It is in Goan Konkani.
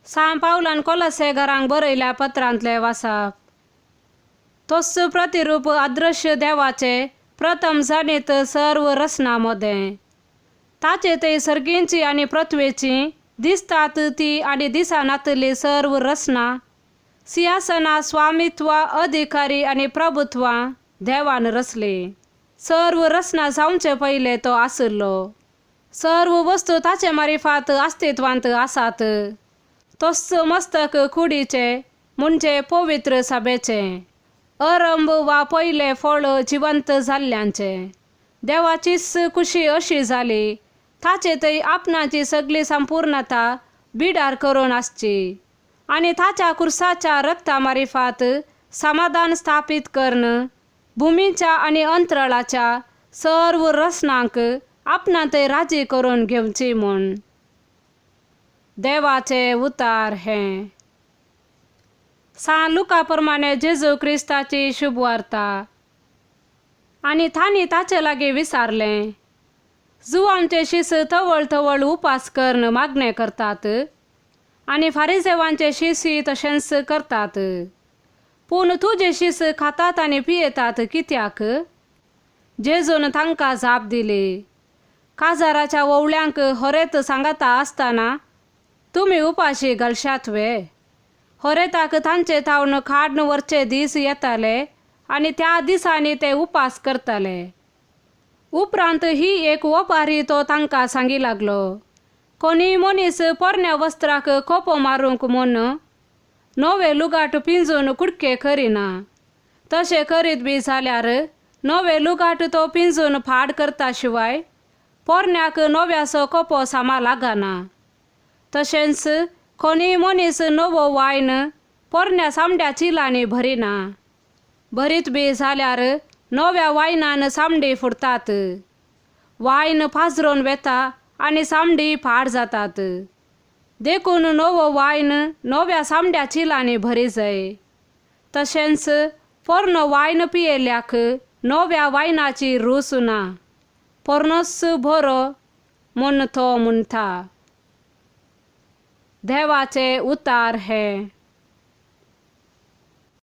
सां पावलान कोलसे घरांक बरयल्या पत्रांतले वासाप. तोच प्रतिरूप अदृश्य देवाचे प्रथम जाणीत सर्व रचना मदें ताचे ते सर्गींची आनी पृथ्वेची दिसतात ती आनी दिसनातली सर्व रचना सिंहासनां स्वामित्वां अधिकारी आनी प्रभुत्वां देवान रचली. सर्व रचना जावचे पयले तो आशिल्लो. सर्व वस्तू ताचे मारिफात अस्तित्वांत आसात. तोच मस्तक कुडीचे म्हणजे पवित्र सभेचे अरंब वा पयले फळ जिवंत जाल्ल्यांचे. देवाचीच खुशी अशी जाली ताचे थंय आपणाची सगळी संपूर्णता बिडार करून आसची आनी ताच्या कुर्साच्या रक्ता मारिफात समाधान स्थापीत करून भुमीच्या आनी अंतराळाच्या सर्व रचनांक आपणा थंय राजी करून घेवची म्हूण. देवाचे उतार हें. सां लुका प्रमाणे जेजू क्रिस्ताची शुभवार्ता. आनी तांणी ताचे लागीं विचारलें, जुवांचे शीस तवळ तवळ उपास करून मागणें करतात आनी फारिजेवांचे शिसूय तशेंच करतात, पूण तुजे शीस खातात आनी पियेतात कित्याक? जेजून तांकां जाप दिली, काजाराच्या ओवळ्यांक होरेत सांगता आसतना तुमी उपाशी घालशात वे? होरेताक तांचे थावन खाड व्हरचे दीस येताले आनी त्या दिसांनी ते उपास करताले. उपरांत ही एक ओपारी तो तांकां सांगी लागलो, कोणीय मनीस पोरण्या वस्त्राक कोपो मारूंक म्हूण नवे लुगाट पिंजून कुडके करिना. तशें करीत बी जाल्यार नवे लुगाट तो पिंजून फाड करता शिवाय पोरण्याक नव्याचो कोपो सामा लागना. तशेंच कोणीय मनीस नवो वायन पोरण्या सामड्या चिलांनी भरिना. भरीत बी जाल्यार नव्या वायनान सामडी फुटतात, वायन पाजरून वेता आनी सामडी पाड जातात. देखून नवो वायन नव्या सामड्या चिलांनी भरी जाय. तशेंच पोरणो वायन पियेल्याक नव्या वायनाची रूच ना, पोरणोच बरो म्हूण तो म्हणटा. देवाचे उतार हे.